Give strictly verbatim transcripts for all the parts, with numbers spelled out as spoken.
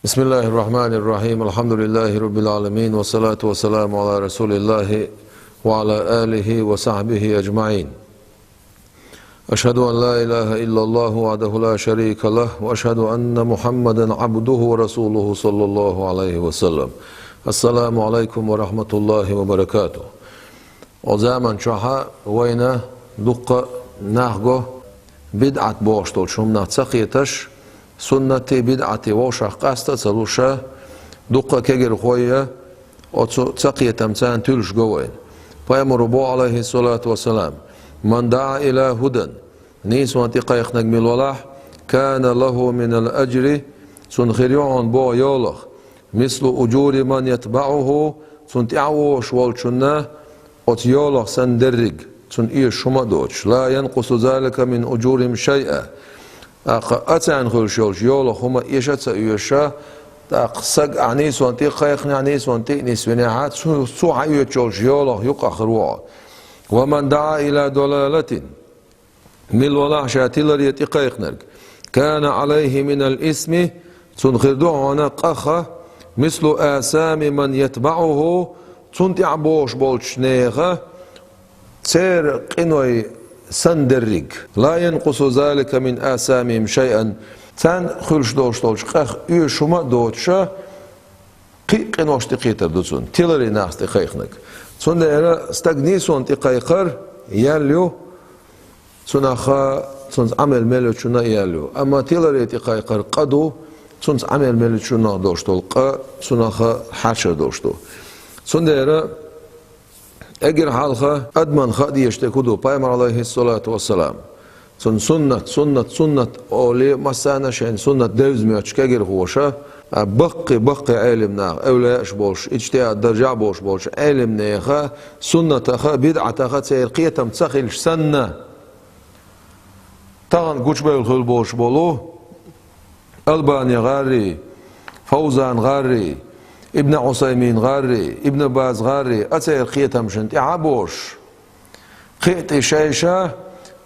بسم الله الرحمن الرحيم. الحمد لله رب العالمين، والصلاة والسلام على رسول الله وعلى آله وصحبه أجمعين. أشهد أن لا إله إلا الله وحده لا شريك له، وأشهد أن محمدا عبده ورسوله صلى الله عليه وسلم. السلام عليكم ورحمة الله وبركاته. О заман чохьа вайна дуккха нах го, бидӀат бохуш долчу хӀуманах ца кхеташ, суннатий, бидӀатий вовшах къаста а ца луша, дуккха кегирхой а оцу ца кхетам царна туьлуш го вайна. Пайхамаро бо, алейхиссалату вассалам: «Ман даа иля хӀудан», нийсонан тӀе кхайкхинарг мила валахь, «кана лахӀу минал аджри», цунна хир ю хьуна боху йолах, «мислу уджури ман ятбаӀуху», цунна тӀаьхьа вогӀуш волчунна оцу йолах санна дерриг, цунна оьшуш хӀума а доцуш, «ла янкъусу залика мин уджурихӀим шайъа». ТӀаккха а царна хуьлуш йолчу йолах хӀума эша а ца оьшу, тӀаккха стаг ахь нийсонан тӀе а кхайкхинехь, нийсонан тӀе а нисвинехь, цу, цо хьаоьцуш йолчу йолах юкъахь хир ву хьо. «Ва ман даа иля далалатин», мила валахь ша тиларе тӀе кхайкхинарг, «кана Ӏалайхи минал исми», цунна хир ду хьуна къаха, «мислу асами ман ятбаӀуху», цунна тӀаьхьа богӀуш болчу нехан, церан къиной санна дерриг, «ла янкъусу залика мин асамихӀим шайъан», царна хуьлуш долуш долчу къаьхьа оьшуш хӀума а доцуша, кхин а къинош тӀекхетар ду цунна, тиларе нахаца тӀе кхайкхинарг. Цундела стаг нийсонан тӀе кхайкхар ял ю, цунах цунца Ӏамел мел йолчунна а ял ю. Амма тиларе тӀе кхайкхар къа ду, цунца Ӏамел мел йолчунах долуш долу къа цунах хьарчар долуш ду. Цундела эггара хьалха адамна хаа дезаш дерг хӀун ду? Пайхамар, алейхиссалату вассалам, цунна суннат, суннат, суннат олий, массарна а шайна суннат девза моьттуш кегирхоша, а баккхий, баккхий Ӏелим наха, эвлаяаш болуш, иджтихӀад даржехь болуш болчу Ӏелим нехан суннатаха, бидӀатаха церан кхетам ца хилча санна, тахана гучубевлла хилла болуш болу Албани гӀаррий, Фавзан гӀаррий, Ибн Ӏусаймин гӀаррий, Ибн Баз гӀаррий, а церан кхетамашна тӀаьхьа а богӀуш, кхин а тӀе шайша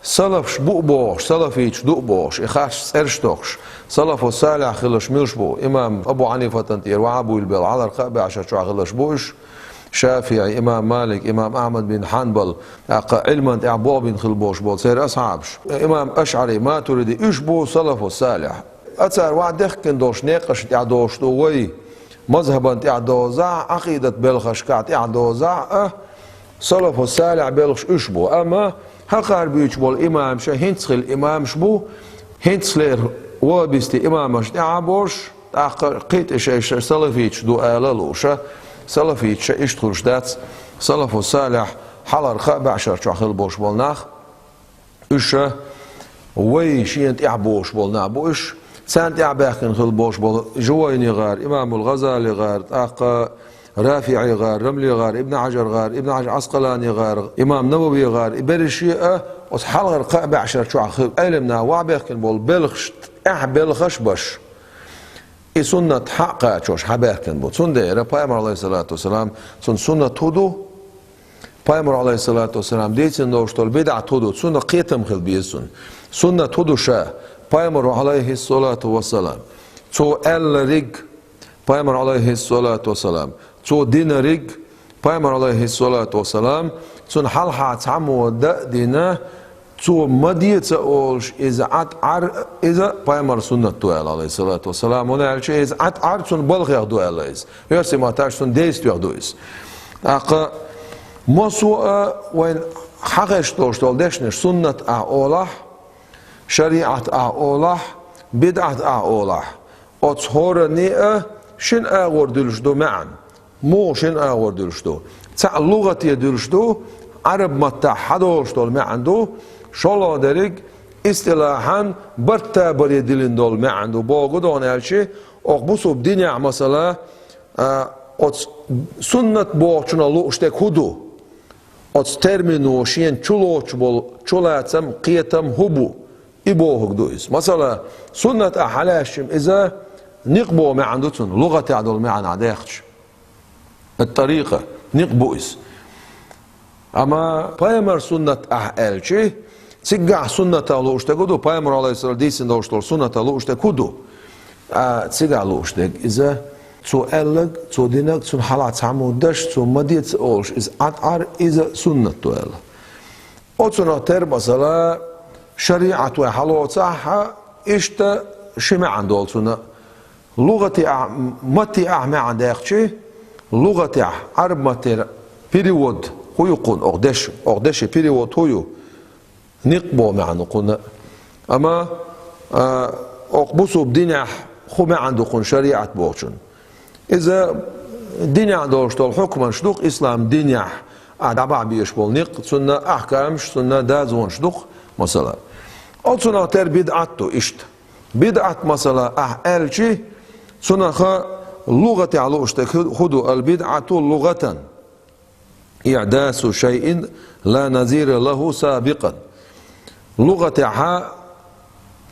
салафаш бу а бохуш, салафиташ ду а бохуш, и харц цӀераш а тохуш, салафу салихь хилларш муьлш бу? Имам Абу Хьанифатан тӀера ваха а буьйлабелла, хьалхара кхаа бӀешар чохь хилларш бу уьш. ШафиӀи, имам Малик, имам Ахьмад бин Хьанбал, тӀаккха Ӏилман тӀехь болх бина хилла болуш болу церан асхьабаш. Имам АшӀари, Матуриди, уьш бу салафу салихь. А цара ваха дехкина долуш некъашна тӀехь долуш ду вай, мазхабан тӀехь дозахь, Ӏакъидат белхашкахь тӀехь дозахь а, салафу салихь белхаш уьш бу. Амма хӀокхара буьйцуш болу имамаш а хӀинцца хилла имамаш бу, хӀинццалера ваххабистийн имамашна тӀаьхьа а богӀуш, тӀаккха кхин а тӀе шайша салафиташ ду ала а лууш, салафиташ иштта хуьлуш дац, салафу салихь хьалхара кхаа бӀешар чохь хилла болуш болу нах, уьш вай шена тӀаьхьа богӀуш болу нах бу уьш, царна тӀаьхьа баьхкина хилла болуш болу Жувайни гӀар, имамул ГӀазали гӀар, тӀаккха РафиӀи гӀар, Рамли гӀар, Ибн Хьажар гӀар, Ибн Хьажар Ӏаскъалани гӀар, имам Навави гӀар, и берриш а оцу хьалхара кхаа бӀешар чохь хилла Ӏелим наха ваха баьхкина болу белхаш тӀехь белхаш а беш, и суннат хьа а кхачош хьабаьхкина бу. Цундела Пайхамар, алейхиссалату вассалам, цунна суннат хӀун ду? Пайхамар, алейхиссалату вассалам, дийцина долуш долу бидӀат хӀун ду? Цунах кхетам хила беза цунна. Суннат хӀун ду ша? Пайхамар, алейхиссалату вассалам, цо аьллариг, Пайхамар, алейхиссалату вассалам, цо динариг, Пайхамар, алейхиссалату вассалам, цунна хьалха цхьаммо дан а дина, цо ма де ца олуш иза Ӏад Ӏар, иза Пайхамар суннат ду аьлла, алейхиссалату вассалам. ХӀунда аьлча иза Ӏад Ӏар цунна балхех ду аьлла иза. Оьрсийн маттахь цунна действех ду иза. ТӀаккха массо а вайн хьахезаш долуш долу дешнаш суннат ахь олахь, шариӀат ахь олахь, бидӀат ахь олахь, оцу хӀоранний а шина агӀор дуьлуш ду маьӀна. Муха шина агӀор дуьлуш ду? Цхьаъ лугӀате дуьлуш ду, Ӏараб маттахь хьадолуш долу маьӀна ду, шолгӀа дерриг истилахьан барт а баре диллина долу маьӀна ду. Боху ду хӀунда аьлча, окху бусулба динехь, масала, а, оцу суннат бохучунах лууш дерг хӀун ду? Оцу термино шена чулоцуш болу чулацам, кхетам хӀун бу? И бохург ду иза. Масала, суннат ахь хьалаьцча, иза никъ боху маьӀна ду цунна, лугӀатехь долу маьӀна ахь даьккхича. Ат-тарикъа, никъ бу иза. Амма пайхамар суннат ахь аьлча, цигахь суннатах лууш дерг хӀун ду, пайхамар, алейхиссалам, дийцина долуш долу суннатах лууш дерг хӀун ду? А цигахь лууш дерг иза, цо аьлларг, цо динарг, цунна хьалха цхьаммо даш, цо ма де ца олуш, иза Ӏад Ӏар, иза суннат ду аьлла. Оцунах тера, масала, шариӀат вай хьалоцахь, иштта ши маьӀна долу цунна. ЛугӀатехь, маттехь маьӀна даьккхичи, лугӀатехь, Ӏарб маттера перевод хӀун ю кхунна, окху деш-, окху деши перевод хӀун ю? Никъ боху маьӀна ду кхунна. Амма, а, окху бусулба динехь хӀун маьӀна ду кхунна шариӀат бохучун? Иза динехь долуш долу хьукманаш ду-кх ислам динехь, а, дӀабахьа безаш болу никъ, цунна ахкамаш, цунна дозанаш ду-кх, масала. Оцунах тера бидӀат ду иштта. БидӀат, масала, ахь аьлчи, цунаха лугӀатехь лууш дерг хӀу-, хӀун ду, ал-бидӀату лугӀатан. Ихдасу шайин ла назира лаху сабикъан. ЛугӀатехьа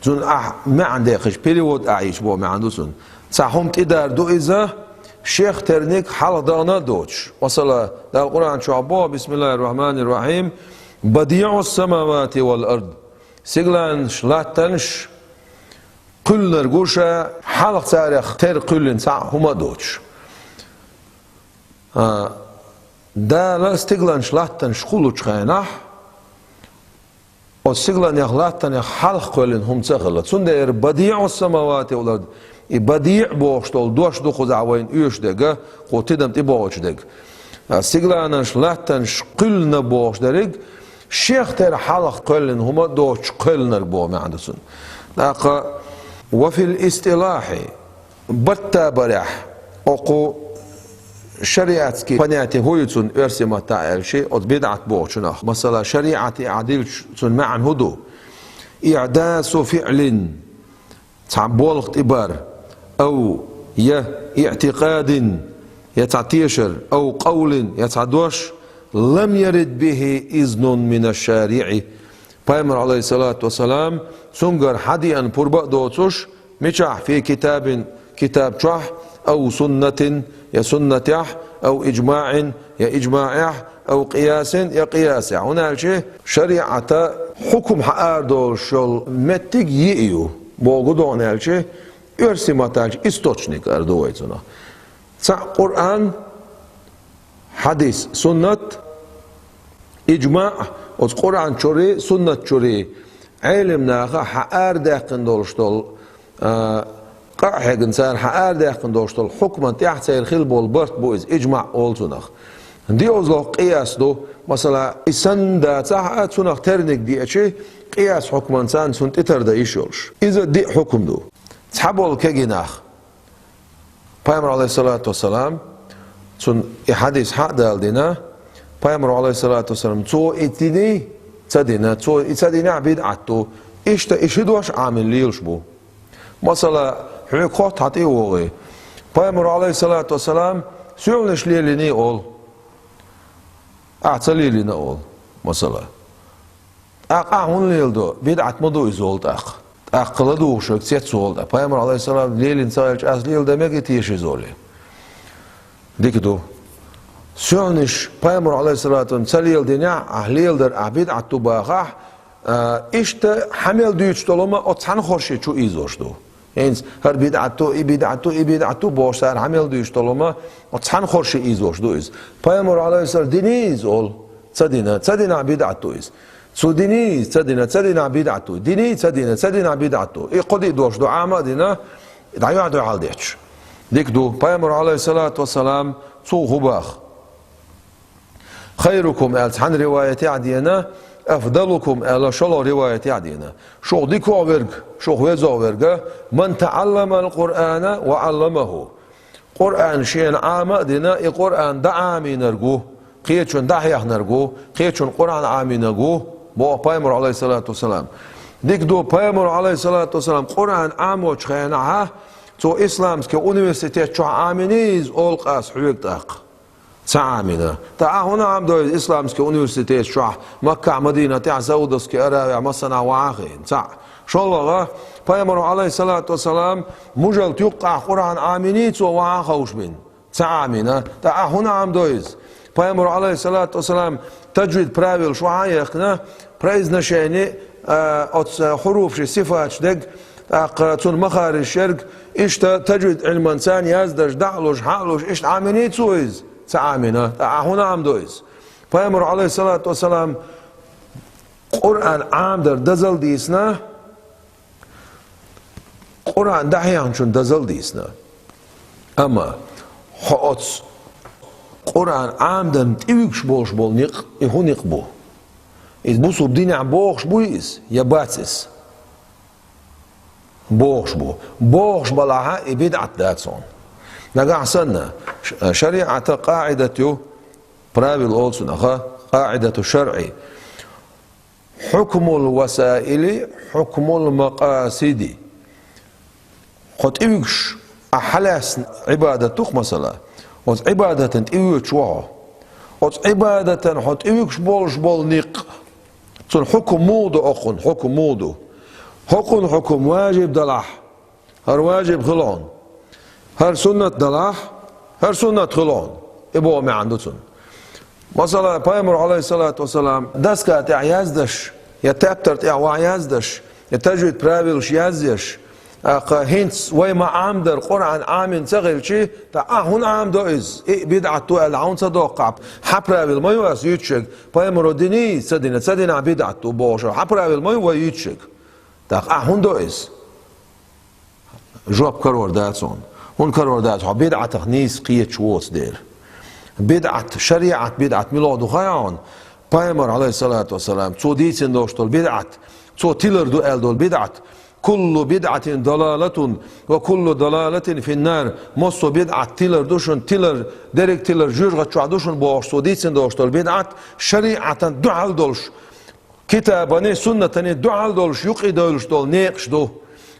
цунна ахь маьӀна дехаш, перевод ахь йича боху маьӀна ду цунна. Цхьа хӀума тӀедар ду иза, шех терниг хьалха дахана а доцуш. Масала, Дала Къуръан чохь боху, бисмиллахир-рахманир-рахим, «Бадиъус самавати вал ард». Сигаланаш, латтанаш кхуьллинарг ву ша, хьалха царех тера кхуьллина цхьаъ хӀума а доцуш. А, Дала стигаланаш, латтанаш кхуллучу хенахь, оцу сигаланех, латтанех хьалха кхоьллина хӀума ца хилла. Цундела «Бадиъус самавати вал ард», и «Бадиъ» бохуш долу дош ду кхузахь вайна оьшуш дерг, кху тидам тӀебогӀучу дерг. А, сигаланаш, латтанаш кхуьллина бохуш дерг, шех тера хьалха кхоьллина хӀума доцуш кхоьллинарг боху маьӀна ду цунна. ТӀаккха «ва фил истилахьи», баттабарехь, окху шариатский понятие хӀун ю цунна оьрсийн маттахь аьлчи, оцу бидӀат бохучунах. Масала, шариӀате ахь дилча, цунна маьӀна хӀун ду? Ихдасу фиълин, цхьа болх тӀебар, ав, я, иътикъадин, я цхьа тешар, ав, къавлин, я цхьа дош, лам ярид бихи изнун мина шариӀи. Пайхамар, алейхиссалату вассалам, цуьнгара хьадеана пурба а доцуш, мичахь, фи китабин, китаб чохь, ав суннатин, я суннатехь, ав иджмаъин, я иджмаъехь, ав къиясин, я къиясехь. ХӀунда аьлча шариӀата хьукум хьаара долуш йолу меттиг йиъ ю, боху гу догӀна аьлча, оьрсийн маттахь аьлча источник ара ду вай цунах. Цхьаъ Къуръан, хьадис, суннат, иджмаъ, оцу Къуръан чуьра, суннат чуьра, Ӏелам наха хьаарадаьккхина долуш долу, а, къа а хьегна цара хьаарадаьккхина долуш долу хьукман тӀехь церан хилла болу барт бу иза, иджмаъ олу цунах. ДиъазлохӀ къияс ду, масала, и санна дацахь а, цунах терниг деачи, къияс хьукман царна цунна тӀетардан йиш йолуш. Иза диъ хьукум ду. Цхьаболу кегий нах. Пайхамар, алейхиссалату вассалам, цунна и хьадис хьа а дала дина, Пайхамар, алейхиссалату вассалам, цо и дина, ца дина, цо и ца дина, бидӀат ду. Иштта и ши дош Ӏамийна лелаш бу. Масала, хьоьга хотту хьан тӀе а вогӀий. Пайхамар, алейхиссалату вассалам, суьлхьанаш лелийний олу. Ахьа ца лелийна олу, масала. ТӀаккха ахьа хӀунда леладо? БидӀат ма ду иза олу тӀаккха. ТӀаккха ладугӀуш верг цец волу тӀаккха. Пайхамар, алейхиссалам, лелийна ца хилча, ас леладан мегий теша иза олий? Дика ду. Суьлхьанаш Пайхамар, алейхиссалату вассалам, ца леладинехь, ахьа леладар ахьа бидӀат ду бахахь, а, иштта хьан мел дуьйцуш долу хӀума оцу цхьана хорше чу ийзош ду. ХӀинца хӀара бидӀат ду, и бидӀат ду, и бидӀат ду бохуш цара хьан мел дуьйцуш долу хӀума оцу цхьана хорше ийзош ду иза. Пайхамар, алейхиссалам, диний иза олу? Ца дина, ца дина, бидӀат ду иза. Цо диний, ца дина, ца дина, бидӀат ду. Диний, ца дина, ца дина, бидӀат ду. И кхо-диъ дош ду, Ӏама а дина, дӀайохь-дохьал детташ. Дика ду, Пайхамар, алейхиссалату вассалам, цо хӀун баха? «Хайрукум», аьлла, цхьана риваятехь а дина, «афдалукум», аьлла, шолгӀа риваятехь а дина. Шух дикогӀ верг, шух везогӀ верг, «ман таӀалламал Къуръана ва Ӏалламаху». Къуръан шена Ӏама а дина, и Къуръан дӀаӀамийнарг ву, кхечун дӀахьехнарг ву, кхечун Къуръан Ӏамийнарг ву, боху Пайхамар, алейхиссалату вассалам. Дика ду, Пайхамар, алейхиссалату вассалам, Къуръан Ӏамочу хенахьа, цо исламский университет чохь Ӏамийний иза олу-кх ас хьоьга тӀаккха? Ца Ӏамийна. ТӀаккха ахьа хӀунда Ӏамдо иза исламский университет чохь, Маккахь, Мадинатехь, Саудовский Аравехь, массанхьа вахьа а хиъна? Ца. ШолгӀа, Пайхамар, алейхиссалату вассалам, мужалта юккъехь Къуръан Ӏамийний цо вахьа а ховшабина? Ца Ӏамийна. ТӀаккха ахьа хӀунда Ӏамдо иза? Пайхамар, алейхиссалату вассалам, таджвид правилаш вахьа а яхкина, произношение, а, оцу хьуруфаши сифаташ дерг, ТӀаккха цунна махариш ерг, иштта тажвид Ӏилманца яздеш, дӀа а луш, хьа а луш, иштта Ӏаминий цо иза? Ца Ӏамина. ТӀаккха Ӏа хӀун Ӏамдо иза? Пайхамар, алейхиссалату вассалам, Къуръан Ӏамдар дазал дийцина, Къуръан дӀахьехначун дазал дийцина. Амма хьо оцу Къуръан Ӏамдан тӀевуьгуш болуш болу никъ, и хӀун никъ бу? Иза бусулба динехь богӀуш буй иза, я бац иза? БогӀуш бу. БогӀуш балахьа, и бидӀат дац хьуна. Нагахь санна, ш-, шариӀата къаӀидат ю, правил олу цунах, къаӀидату шаръи. Хьукмул васаили, хьукмул макъасиди. Хьо тӀевуьгуш, ахь хьалаьцна Ӏибадат ду-кх, масала, оцу Ӏибадатан тӀевоьдуш ву хьо. Оцу Ӏибадатан хьо тӀевуьгуш болуш болу никъ, цунна хьукум муха ду, окхунна хьукум муха ду? ХӀокхунна хьукум важиб далахь, хӀара важиб хила хьуна. ХӀара суннат далахь, хӀара суннат хила хьуна. И боху маьӀна ду цунна. Масала, Пайхамар, алейхиссалату вассалам, доска тӀехь яздеш, я тептар тӀехь ван яздеш, я тажвид правилаш язъеш, тӀаккха хӀинца вай ма Ӏамдар Къуръан Ӏамина ца хилчи, тӀаккха ахь хӀунда Ӏамдо иза? И бидӀат ду аьлла, хьуна ца доккхахь, хьан правил ма ю ас юьйцуш ерг? Пайхамаро диний, ца дина, ца динахь бидӀат ду бохуш, хьан правил ма ю вай юьйцуш ерг? ТӀаккха ахь хӀунда до иза? Жоп карор дац хьуна. ХӀунда карор дац? Хьо бидӀатах нийса кхеташ воцу дела. БидӀат, шариӀат, бидӀат мила ду хаьий хьуна? Пайхамар, алейхиссалату вассалам, цо дийцина долуш долу бидӀат, цо тилар ду аьлла долу бидӀат. Куллу бидӀатин далалатун ва куллу далалатин финнар. Массо а бидӀат тилар ду шуна, тилар, дерриг тилар жоьжахати чохь ду шуна бохуш, цо дийцина долуш долу бидӀат шариӀатан дуьхьал долуш, китабани, суннатани дуьхьал долуш, юкъа довлуш долу некъаш ду.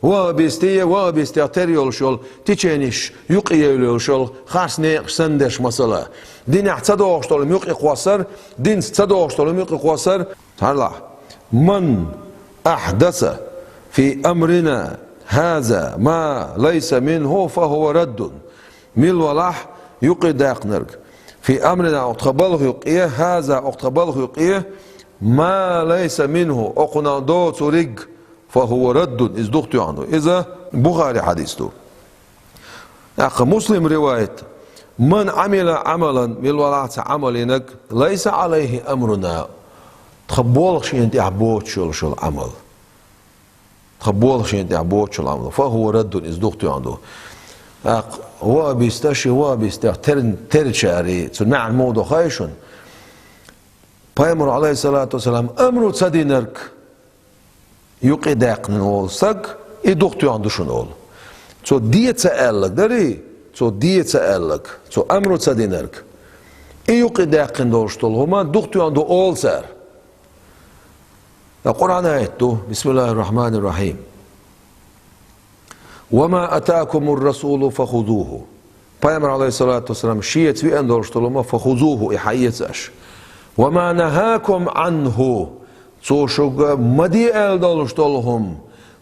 Ваххабистий, ваххабистех тера йолуш йолу теченеш, юкъа евлла йолуш йолу харц некъаш санна дерш, масала. Динехь ца догӀуш долу юкъа кхоссар, динца ца догӀуш долу юкъа кхоссар. Хьарлахь. Ман ахьдаса фи амрина хаза ма лайса минху, фа хува раддун. Мила валахь юкъа даьккхинарг, фи амрина, окху тхан балха юкъе, хаза, окху тхан балха юкъе, ма лайса минху, окхунах доцург, фа хува раддун, иза духтоьхна ду. Иза Бухари хьадис ду. ТӀаккха Муслим ривайат: ман Ӏамила Ӏамалан, мила валахь цхьа Ӏамал йинарг, лайса Ӏалайхи амруна, тхан болх шена тӀехь боцуш йолуш йолу Ӏамал. Тхан болх шена тӀехь боцуш йолу Ӏамал. Фа хува раддун, иза духтоьхна ду. ТӀаккха ваххабисташ, шен ваххабистех тер-, терачари, цуьнан маьӀна муха ду хаьий шуна? Пайхамар, алейхиссалату вассалам, амру ца динарг юкъа даьккхина волу стаг, и духтоьхна ду шуна олу. Цо де ца аьлларг дарий, цо де ца аьлларг, цо амру ца динарг, и юкъа даьккхина долуш долу хӀума духтоьхна ду олу цара. Ткъа Къуръан аят ду, бисмиллахир рахманир рахим. «Ва ма атакумур расулу фахузуху». Пайхамар, алейхиссалату вассалам, шеца веана долуш долу хӀума, «фахузуху», и хьаэца аша. «Ва ма нахакум анху», цо шуьга ма де аьлла долуш долу хӀума,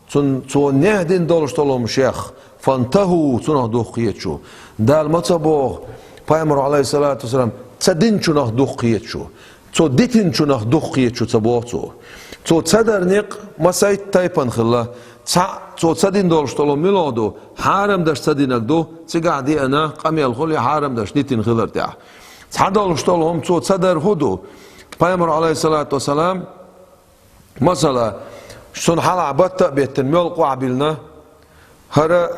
цун, цо нехь дина долуш долу хӀума шех, «фантаху», цунах дукха хета шу. Дала ма ца боху, Пайхамар, алейхиссалату вассалам, ца динчунах дукха хета шу. Цо дитинчунах дукха хета шу ца боху цо. Цо ца дар некъ масайтта тайпана хилла. Цхьаъ цо ца дина долуш долу мила ду, хьарам даш ца динарг ду, цигахь деана къамел хуьлу хьарам даш дитина хилар тӀехь. Цхьа долуш долу хӀума цо ца дар хӀун ду? Пайхамар, алейхиссалату вассалам, масала, цунна хьалха батта а беттина, мел къохь а биллина, хӀара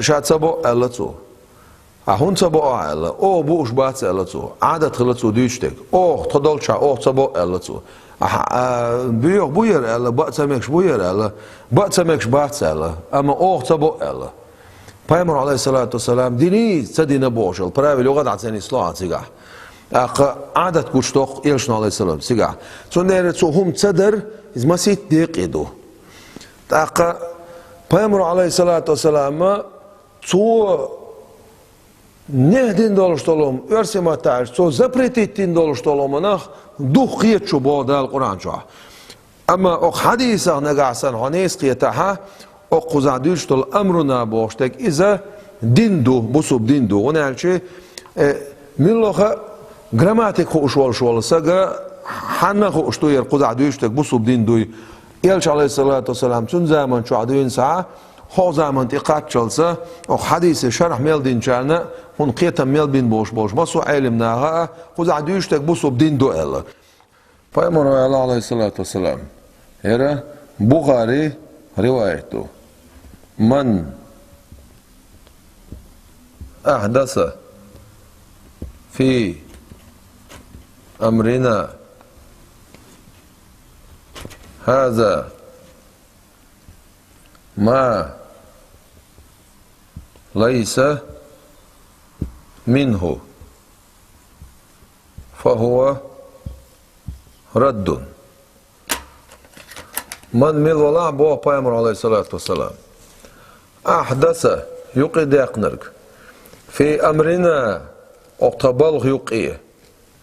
ша ца бо аьлла цо. Ахь хӀунда ца бо аьлла? Оха бууш бац аьлла цо. Ӏадат хилла цо дуьйцуш дерг. Оха, тхо долчохь оха ца бо аьлла цо. Ахь, а, боьха бу яра аьлла, баа ца мегаш бу яра аьлла, баа ца мегаш бац аьлла, амма оха ца бо аьлла. Пайхамар, алейхиссалату вассалам, диний ца дина бохуш йолу правил юха дӀа ца нисло ахь цигахь. ТӀаккха Ӏадат гучудоккху элчано, алейхиссалам, цигахь. Цундела цо хӀума ца дар, иза масийтта декъе ду. ТӀаккха Пайхамар, алейхиссалату вассалам, цо нехь дина долуш долу хӀума, оьрсийн маттахь аьлча, цо запретить дина долуш долу хӀуманах дукха хета шу боху Дала Къуръан чохь. Амма окху хьадисах нагахь санна хьо нийса кхетахь, окхузахь дуьйцуш долу амруна бохуш дерг иза дин ду, бусулба дин ду. ХӀунда аьлча, э, муьлхха а грамматика хууш волуш волу сага хьанна хууш ду яра кхузахь дуьйцуш дерг бусулба дин дуй? Элча, алейхиссалату вассалам, цун заман чохь дуьйна схьа, хӀокху заман тӀе кхаччалца, оха хьадисе шархь мел динчарна, хӀун кхетам мел бина болуш болуш, массо а Ӏелам наха а, кхузахь дуьйцуш дерг бусулба дин ду аьлла. Пайхамаро аьлла, алейхиссалату вассалам, хӀара Бухари риваят ду. Ман ахьдаса фи амрина хаза ма лайса минху, фахува раддун. Ман мила валахь, боху Пайхамар, алейхиссалату вассалам, ахьдаса, юкъе даьккхинарг, фи амрина, оха тхан балха юкъе,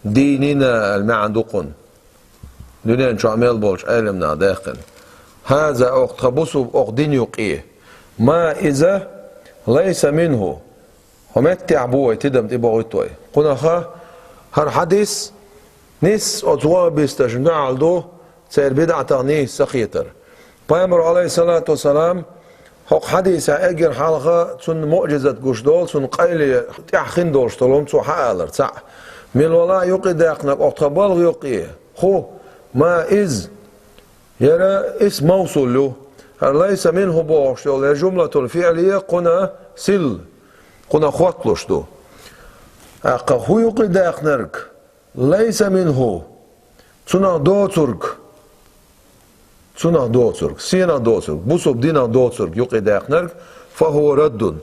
дийнина аьлла маьӀна ду кхунна. Дуьнен чохь мел болчу Ӏелам наха даьккхина. Хаза, оха тхан бусулба, оха дин юкъе. Ма иза лайса минху. ХӀун меттехь бу вай тидам тӀе бохуьйту вай. Кхунаха хӀара хьадис нисса оцу ваххабисташна дуьхьал ду, церан бидӀатах нийса ца хетар. Пайхамар, алейхиссалату вассалам, хӀокху хьадисехь эггара хьалха цунна муъжизат гуш долу, цунна къайле тӀехь хин долуш долу хӀума цо хьаалар цхьаъ. Мила валахь, юкъе даьккхинарг, оха тхан балха юкъе, хӀу, ма иза, хӀара исм мавсул ю. ХӀара лайса минху бохуш йолу я жумлатул фиълия кхунна сил, кхунна хотталуш ду. ТӀаккха хӀу юкъе даьккхинарг, лайса минху, цунах доцург, цунах доцург, сенах доцург, бусулба динах доцург юкъе даьккхинарг, фахува раддун.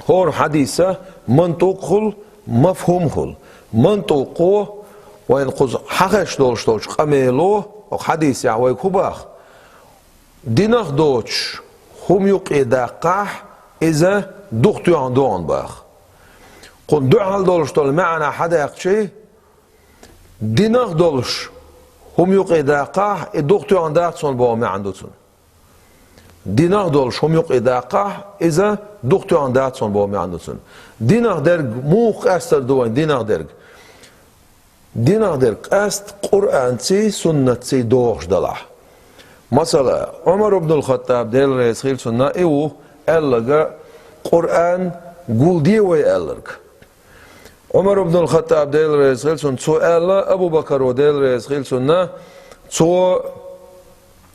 ХӀора хьадиса мантукъ хуьлу, мафхум хуьлу. Мантукъо, вайна кхуза хьахезаш долуш долчу къамело, оха хьадисехь вайга хӀу баха? Динах доцуш хӀума юкъе даккхахь, иза духатоьхна догӀу баха. Кхунна дуьхьал долуш долу маьӀна хьадаьккхичи, динах долуш хӀума юкъе даккхахь, и духатоьхна дац хьуна боху маьӀна ду цунна. Динах долуш хӀума юкъе даккхахь, иза духатоьхна дац хьуна боху маьӀна ду цунна. Динах дерг муха къаьстар ду вайн динах дерг? Динах дерг къаьста Къуръанций, суннатций догӀуш далахь. Масала, Ӏумар ибн ал-Хаттаб, Дела реза хила цунна, и ву аьлларг, Къуръан гулде вай аьлларг. Ӏумар ибн ал-Хаттаб, Дела реза хила цунна, цо аьлла, Абу Бакаро, Дела реза хила цунна, цо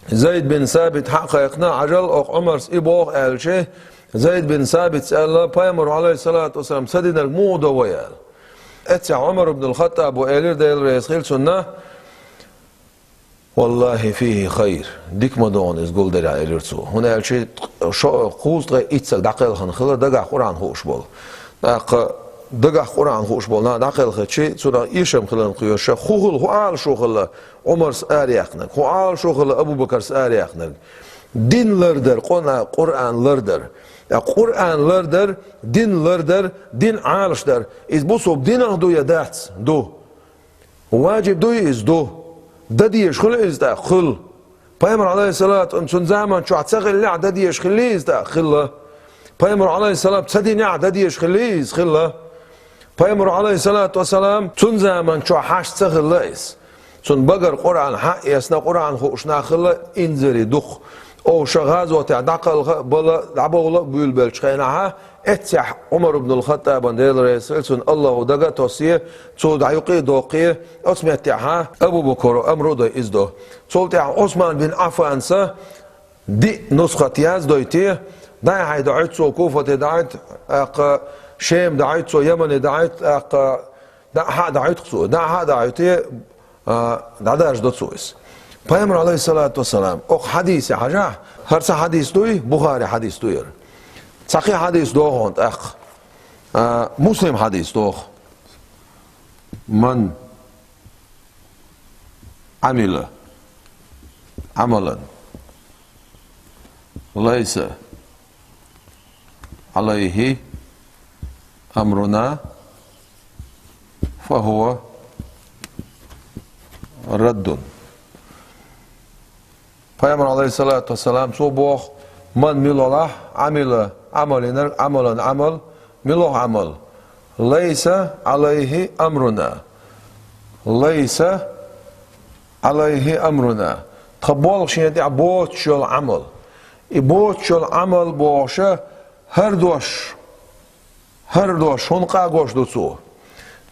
Зайд бин Сабит хьа а кхайкхина, Ӏажал, оха Ӏумарс и боху аьлчи, Зайд бин Сабитс аьлла, Пайхамар, алейхиссалату вассалам, ца динарг муха до вай аьлла. Эццехь Ӏумар ибн ал-Хаттабо элира, Дела реза хила цунна, «Валлахи фихи хайр, дика ма ду хьуна иза гулдерехь», — элира цо. ХӀунда аьлча шо-, кхузткъе итт стаг дӀакхелхина хилла дагахь Къуръан хууш болу. ТӀаккха дагахь Къуръан хууш болу нах дӀакхелхичи, цунах эшам хиларна кхоьруш, хӀун хилла, хӀун Ӏалашо хилла Ӏумарс араяьккхинарг, хӀун Ӏалашо хилла Абу Бакарс араяьккхинарг? Дин лардар, къона Къуръан лардар. Ткъа Къуръан лардар, дин лардар, дин Ӏалашдар. Иза бусулба динах ду я дац? Ду. Важиб дуй иза? Ду. Дан дезаш хуьлу иза тӀаккха? Хуьлу. Пайхамар, алейхиссалату, цун заман чохь ца хиллехь, дан дезаш хиллий иза тӀаккха? Хилла. Пайхамар, алейхиссалам, ца динехь, дан дезаш хиллий иза? Хилла. Пайхамар, алейхиссалату вассалам, цун заман чохь хьашт ца хилла иза. Цунна багара Къуръан хьаэцна, Къуръан хууш нах хилла инзаре дукха. Оха ша гӀазотехь дӀакхалха а бала, дӀабовла а буьйлабеллачу хенахьа, эццехь Ӏумар ибн ал-Хаттабан, Дела реза хила цунна, Аллахо дага а тоссе, цо дӀа юкъе а доккхе, оцу меттехьа Абу Бакаро амру а дой иза до. Цул тӀаьхьа Ӏусман бин Ӏаффанса диъ нусхат яздойтий, дӀа а хьайдоуьйту цо, Куфате дӀахьуьйту, тӀаккха Шеме дӀахьуьйту цо, Ямане дӀахьуьйту, тӀаккха дӀа а хьа а дӀахьуьйту цо, дӀа а хьа а дӀахьуьйтий, а, дӀадаржадо цо иза. Пайхамар, алейхиссалату вассалам, оха хьадисе хьажахь, хӀара цхьа хьадис дуй, Бухари хьадис ду яра. Цхьа кхин хьадис догӀу хьуна тӀаккха. А, Муслим хьадис догӀу. Ман Ӏамила Ӏамалан лайса Ӏалайхи амруна, фахува раддун. Пайхамар, алейхиссалату вассалам, цо боху: «Ман мила валахь, Ӏамила Ӏамал йинарг, Ӏамалан Ӏамал, мила валахь Ӏамал, лайса Ӏалайхи амруна». Лайса Ӏалайхи амруна. тхан болх шена тӀехь боцуш йолу Ӏамал. И боцуш йолу Ӏамал бохуша хӀара дош, хӀара дош хӀунда къагош ду цо?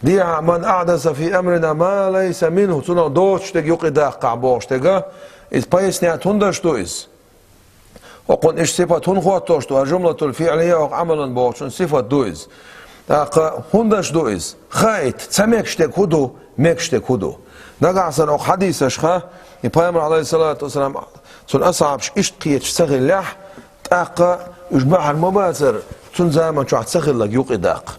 Дехьа, ман ахьдаса фи амрина ма лайса минху, цунах доцуш дерг юкъа даккхахь бохуш дерг, иза пайснет хӀунда даш ду иза? Окхунна иштта сифат хӀунда хӀоттош ду, хӀара жумлатул фиълия окху Ӏамалан бохучун сифат ду иза. ТӀаккха хӀунда даш ду иза? Хаийта, ца мегаш дерг хӀун ду, мегаш дерг хӀун ду. Нагахь санна окху хьадисашха, и пайхамар, Ӏалайхиссалату вассалам, цуьнан асхьабаш иштта кхеташ ца хиллехь, тӀаккха уьш бахьана ма бацара, цуьнан заман чохь ца хилларг юкъа даккха.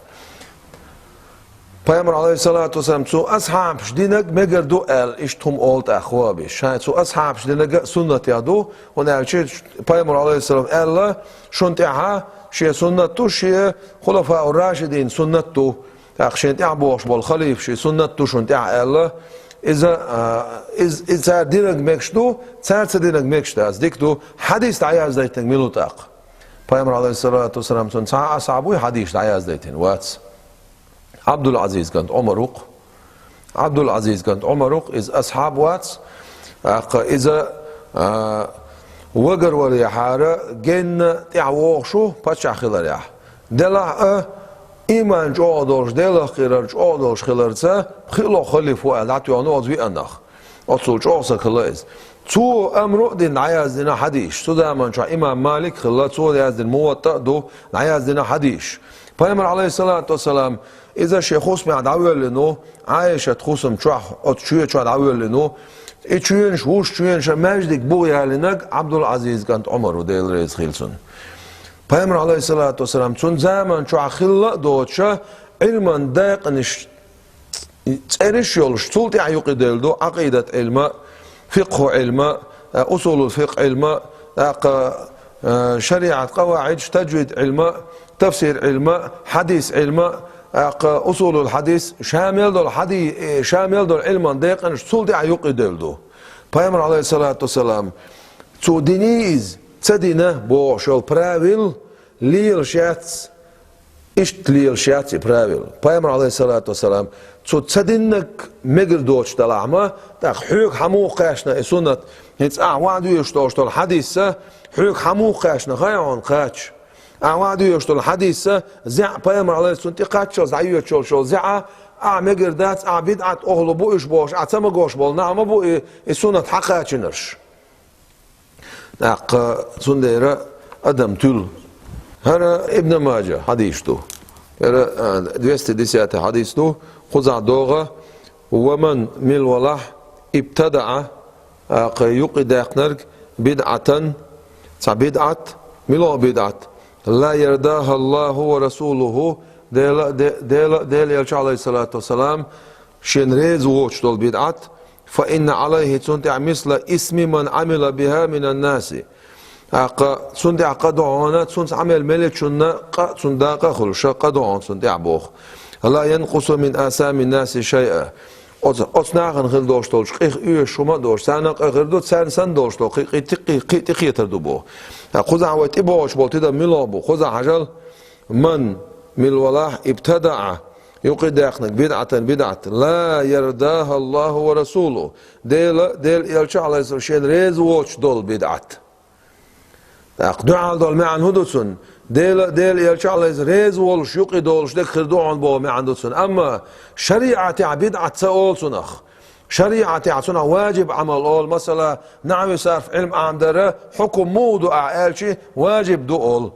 Пайхамар, Ӏалайхиссалату вассалам, цу асхьабаш динарг мегар ду аьлла, иштта хӀума олу тӀаккха ваххабиша. Ша цу асхьабаш динарг а суннатех ду, хӀунда аьлча пайхамар, Ӏалайхиссалам, аьлла, шуна тӀехьа шен суннат ду, шен хулафау рашидин суннат ду. ТӀаккха шен тӀехь бохуш болу халифа шен суннат ду шуна тӀехь аьлла, иза, а, иза, иза цара динарг мегаш ду, цара ца динарг мегаш дац. Дика ду, хьадис дӀаяздайтинарг мила ву тӀаккха? Пайхамар, Ӏалайхиссалату вассалам, цуьнан цхьа а асхьаб вуй хьадис дӀаяздайтина? Вац. Ӏабдул-Ӏазиз кӀант Ӏумар ву-кх. Ӏабдул-Ӏазиз кӀант Ӏумар ву-кх, иза асхьаб вац, тӀаккха иза, а, вагарвалехьара генна тӀаьхьа вогӀуш ву паччахь хиларехь. Делахь а, иман чӀогӀа долуш, Делах кхерар чӀогӀа долуш хиларца, пхоьалгӀа халифа ву аьлла дӀатоьхна оцу вианнах. Оццул чӀогӀа стаг хилла иза. Цо амру а дина дӀаяздина хьадисаш. Цу заман чохь имам Малик хилла, цо яздина Муваттаъ а ду, дӀаяздина хьадисаш. Пайхамар, Ӏалайхиссалату вассалам, иза шен хӀусамехь дӀавоьллина ву, Ӏайшат хӀусам чохь, оцу чоь чохь дӀавоьллина ву. И чоьнаш, вуьш чоьнаш, маьждиг бу ялийнарг Ӏабдул-Ӏазиз кӀант Ӏумар ву, Дела реза хила цунна. Пайхамар, Ӏалайхиссалату вассалам, цуьнан заман чохь хилла а доцуша, Ӏилман декъанаш цӀераш а йолуш, цул тӀаьхьа юкъа девлла ду Ӏакъидат Ӏилма, фикъху Ӏилма, а, усулул фикъ Ӏилма, тӀаккха, а, шариӀат къаваӀидаш, таджвид Ӏилма, тафсир Ӏилма, хьадис Ӏилма, тӀаккха усулул хьадис, ша мел долу хьади-, э, ша мел долу Ӏилман декъанаш цул тӀаьхьа юкъа девлла ду. Пайхамар, Ӏалайхиссалату вассалам, цо диний иза, ца дина бохуш йолу правил лелаш яц. Иштта лелаш яц и правила. Пайхамар, Ӏалайхиссалату вассалам, цо ца диннарг мегар доцуш далахь ма, тӀаккха хьоьга хьан муха кхаьчна и суннат, хӀинца ахьа ваӀда везаш долуш долу хьадисса, хьоьга хьан муха кхаьчна, хаьий хьуна, кхача. Ахьа ваӀда везаш долу хьадисса, зӀе пайхамар, Ӏалайхиссалам, цунна тӀекхаччалц дӀайоьдуш йолуш йолу зӀе, ахьа мегар дац, ахьа бидӀат охьалу бу уьш бохуш, ахьа ца магош болу нах ма бу и, и суннат хьакхачийнарш. ТӀаккха цундела адам туьлу. ХӀара Ибн Маджа хьадис ду. ХӀара, а, двести десятый хьадис ду. Кхузахь догӀу: «Ва ман», мила валахь, «ибтадаӀа», тӀаккха юкъа даьккхинарг, «бидӀатан», цхьа бидӀат, мила ву бидӀат, «ла ярдаха Аллаху ва расулуху», Дела, де-, Дела, Дела элча, Ӏалайхиссалату вассалам, шена реза воцуш долу бидӀат, «фа инна Ӏалайхи», цунна тӀехь, «мисла исми ман Ӏамила биха минан наси». ТӀаккха цунна тӀехь къа ду хьуна, цунца Ӏамел мел йечунна къа, цунна дакъа а хуьлуш, къа ду хьуна цунна тӀехь боху. «Ла янкъусу мин асамин наси шайъа». Оцу, оцу нахана хила долуш долчу къих оьшуш хӀума а доцуш, царна къа хир ду, царна санна долуш долу кхин, кхин, кхин, кхин тӀекхетар ду боху. ТӀаккха кхузахь вай тӀебогӀуш болу тидам мила бу? Кхузахь хьажал, «Ман», мила валахь, «ибтадаӀа», юкъа даьккхинарг, «бидӀатан», бидӀат, «ла ярдаха Аллаху ва расулуху», Дела, Дела элча, Ӏалайхиссалам, шена реза воцуш долу бидӀат. ТӀаккха дуьхьал долу маьӀна хӀун ду цунна? Дела, Дела элча, Ӏалайхиссалам, реза волуш, юкъа долуш дерг хир ду хьуна боху маьӀна ду цунна. Амма шариӀатехь бидӀат ца олу цунах. ШариӀатехь цунах ваджиб Ӏамал олу, масала, нахьви сарф Ӏилма Ӏамадара хьукум муха ду ахьа аьлча, ваджиб ду олу.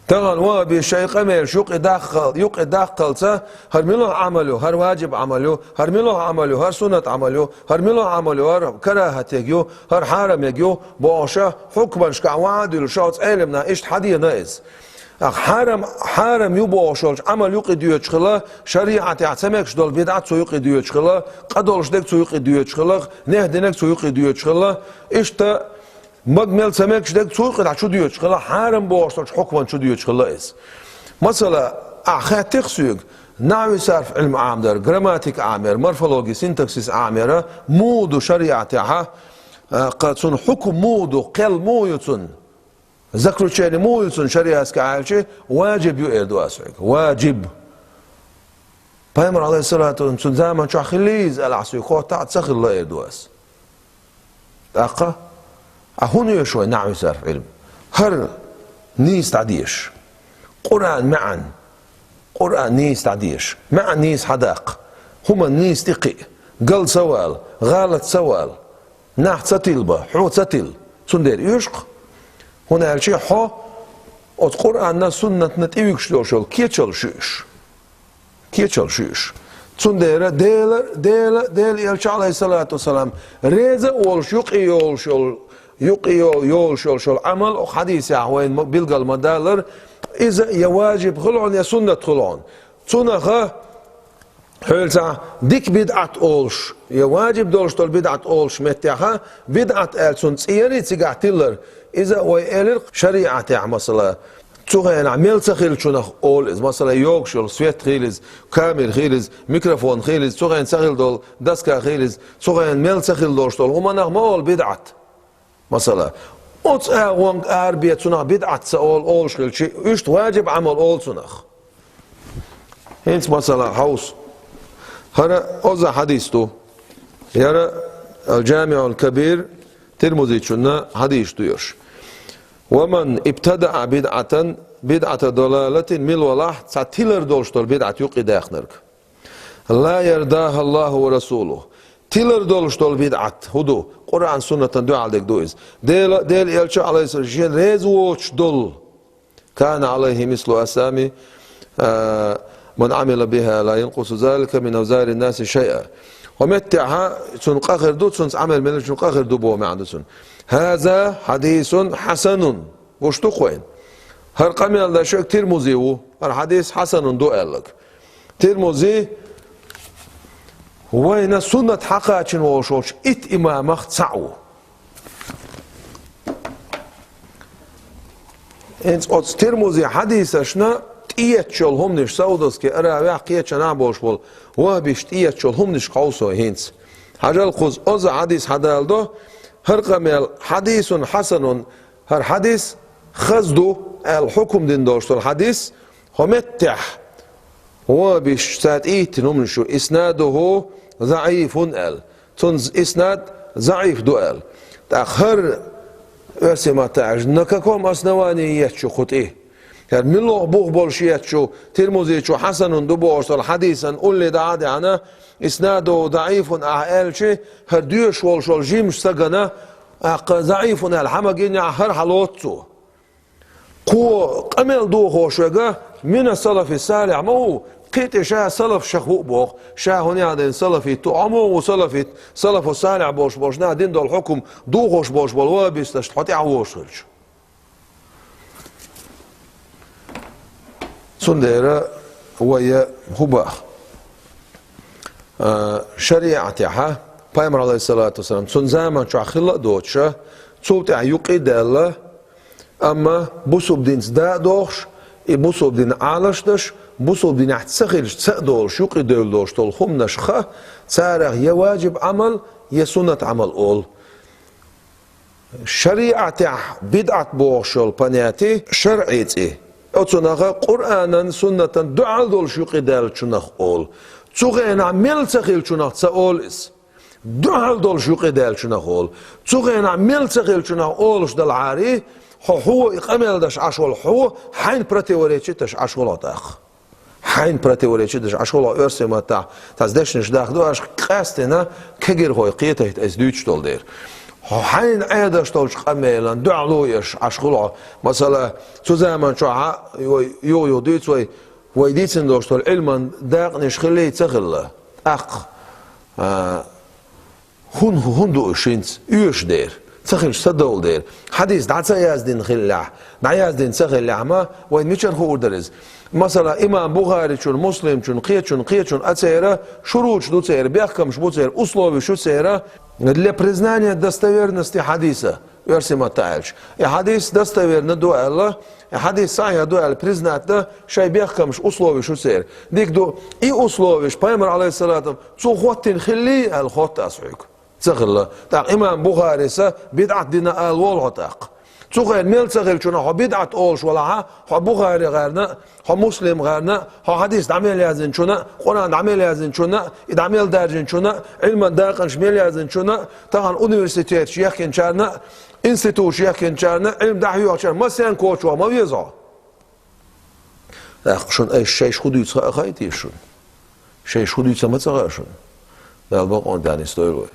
Тахана ваххабиша шайн къамелаш юкъа даккхал-, юкъа даккхалца, хӀара мила Ӏамал ю, хӀара ваджиб Ӏамал ю, хӀара мила Ӏамал ю, хӀара суннат Ӏамал ю, хӀара мила Ӏамал ю, хӀара карахьатег ю, хӀара хьарамег ю, бохуша, хьукманашкахь ваӀда вуьлуш, оцу Ӏелимна иштта хьадеана иза. Ахьа хьарам, хьарам ю бохуш йолчу Ӏамал юкъа доьдуш хила, шариӀатехь ца мегаш долу бидӀат цу юкъа доьдуш хила, къа долуш дерг цу юкъа доьдуш хила, нехь динарг цу юкъа доьдуш хила, иштта маг мел ца мегаш дерг цу юкъа дӀа чу доьдуш хила, хьарам бохуш долчу хьукман чу доьдуш хила иза. Масала, ахьа хаьттира соьга, нахьви сарф Ӏилма Ӏамадар, грамматика Ӏамаяр, морфология, синтаксис Ӏамаяр, муха ду шариӀатехьа, а, кха цунна хьукм муха ду, кхел муха ю цунна? Заключение муха ю цунна шариатскахь аьлча, ваджиб ю, эр ду ас хьоьга. Ваджиб. Пайхамар, Ӏалайхиссалату вассалам, цуьнан заман чохь хиллий иза, аьлла ахь соьга хоттахь а, ца хилла, эр ду ас. ТӀаккха, а хӀун оьшу вай нахьву сарф Ӏилма? ХӀара нийса дӀадеша. Къуръан маьӀна. Къуръан нийса дӀадеша. МаьӀна нийса хьадаккха. ХӀуманна нийса тӀекхиа. Гал ца вала, гӀалат ца вала. Нах ца тилба, хьо ца тилла. Цундела оьшу-кх. ХӀунда аьлча хьо оцу Къуръанна, суннатна тӀевуьгуш долуш йолу кечалла шуьйш. Кечалла шуьйш. Цундела Дела, Дела, Дела элча, Ӏалайхиссалату вассалам, реза а волуш, юкъе йолуш йолу, юкъе йо-, йолуш йолуш йолу Ӏамал, оха хьадисехь вайна ма-, билгал ма-даллара, иза я важиб хуьлу хьуна, я суннат хуьлу хьуна. Цунах хьоьлцахь дика бидӀат олуш, я важиб долуш долу бидӀат олуш меттехь, бидӀат аьлла цунна цӀе ярий цигахь тиллар, иза а вай элира шариӀатехь, масала, цу хенахь мел ца хиллачунах олу иза, масала, йогуш йолу свет хийла иза, камера хийла иза, микрофон хийла иза, цу хенахь ца хилла долу доска хийла иза, цу хенахь мел ца хилла долуш долу хӀуманах ма олу бидӀат. Масала, оцу агӀонгахь арабе цунах бидӀат ца олу, олуш хилча, иштта важиб Ӏамал олу цунах. ХӀинца, масала, хьовса. ХӀара оза хьадис ду. Яра Ал-ДжамиӀул Кабир, Тирмузичунна хьадис ду ерш. «Ва ман ибтадаъа бидъатан, бидъата далалатин», мила валахь, цхьа тилар долуш долу бидъат юкъе даьхнарг. «Ла ярдаха Аллаху ва расулуху». Тилар долуш долу бидъат хӀун ду? Къуръан, суннатан дуьхьал дерг ду иза. Дела, Дела элча, Ӏалайхиссалам, шена реза воцуш долу. «Кана Ӏалайхи мислу асами, а, ман Ӏамила биха ла янкъусу залика мин авзари наси шайъа». ХӀо меттехьа цунна къа хир ду, цунца Ӏамал меллачун къа хир ду боху маьӀна ду цунна. «Хаза хьадисун хьасанун». Гуш ду-кх вайна? ХӀара къамел деш верг Тирмузи ву, хӀара хьадис хьасанун ду аьлларг. Тирмузи вайна суннат хьакхачийна волуш волчу итт имамах цхьаъ ву. ХӀинца оцу Тирмузи хьадисашна тӀеетташ йолу хӀуманаш, Саудовский Аравехь, кхечанхьа болуш болу вахӀабисташ тӀеетташ йолу хӀуманаш кховсо хӀинца. Хьажал кхуза, оза хьадис хьадала до, хӀара къамел хьадисун хьасанун, хӀара хьадис хаза ду аьлла хьукум дина долуш долу хьадис, хӀо меттехь, вахӀабисташ цара тӀеиттина хӀуманаш ю, «иснадуху заӀифун» аьлла. Цуьнан иснад заӀиф ду аьлла. ТӀаккха хӀара оьрсийн маттахь аьлча, на каком основании етташ ю кху тӀе? ХӀара муьлха бух болуш етташ ю, Тирмузичо хьасанун ду бохуш долу хьадисан улле дӀа а даьхьна, «иснадуху заӀифун» ахь аьлча, хӀара доьшуш волуш волу жимачу стагана, тӀаккха заӀифун аьлла хьа ма гинехь, хӀара хьалоцу цо. Кхо къамел дохош верг мина салафи салихь ма ву, кхин тӀе ша салаф шех ву а боху, ша хӀун яхь дина салафит ву, хьо муха ву салафит, салафу салихь болуш болчу наха дина долу хьукум дохош болуш болу вахӀабисташна хьо тӀаьхьавозуш хилча. Цундела вай хӀун боху? А, шариӀатехьа, Пайхамар, Ӏалайхиссалату вассалам, цуьнан заман чохь хилла а доцуша, цул тӀаьхьа юкъе а даьлла, амма бусалба динца да а дохуш, и бусалба дин Ӏалаш а деш, бусалба динехь ца хилча ца а долуш, юкъе девлла долуш долу хӀуманаш ха, царах я важиб Ӏамал, я суннат Ӏамал олу. ШариӀатехь бидӀат бохуш йолу понятие шарӀи цӀе. Оцунах Къуръанан, суннатан дуьхьал долуш юкъе даьллачунах олу. Цу хенахь мел ца хиллачунах ца олу иза. Дуьхьал долуш юкъе даьллачунах олу. Цу хенахь мел ца хиллачунах олуш далахьара, хьо, хьо и къамел деш Ӏаш волу хьо, хьайна противоречить деш Ӏаш волу хьо тӀаккха. Хьайна противоречить деш Ӏаш волу хьо, оьрсийн маттахь, цхьацца дешнаш даха ду аша, къаьсттина кегирхой кхетийта аса дуьйцуш долу дела. Хьо хьайна Ӏедаш долчу къамелан дуьхьало еш Ӏаш хуьлу хьо. Масала, цу заман чохь а вай юха-юха дуьйцу вай, вай дийцина долуш долу Ӏилман дакъанаш хиллий, ца хилла. ТӀаккха, а, ХӀун, хӀун ду уьш хӀинца? Оьшуш дера. Ца хилча, ца довла дера. Хьадис дӀа ца яздина хиллехь, дӀаяздина ца хиллехь ма, вайна мичара хуур дара иза? Масала, имам Бухаричун, Муслимчун, кхечун, кхечун а церан шуруташ ду церан, бехкамаш бу церан, условиш ю церан, для признания достоверности хьадиса, оьрсийн маттахь аьлча. И хьадис достоверно ду аьлла, и хьадис сахьихь ду аьлла признать дан шайн бехкамаш, условиш ю церан. Дика ду, и условиш Пайхамар, Ӏалайхиссалату, цо хӀоттийна хиллий аьлла, хотта ас хьоьга. Ца хилла. ТӀаккха имам Бухарис бидӀат дина ала волу хьо тӀаккха. Цу хенахь мел ца хиллачунна хьо бидӀат олуш валахь, хьо Бухари гӀарна, хьо Муслим гӀарна, хьо хьадис дӀа мел яздинчунна, Къуръан дӀа мел яздинчунна, и дӀа мел даржинчунна, Ӏилман дакъанаш мел яздинчунна, тахана университеташ яхкинчарна, институташ яхкинчарна, Ӏилма дӀахьоьхучарна, массарна коча ваха ма веза хьо. ТӀаккха шуна айса шайша хӀун дуьйцу хаа хаий те шуна? Шайша хӀун дуьйцу ма ца хаьа шуна? Дала бакъонца даьнна йистойла вай.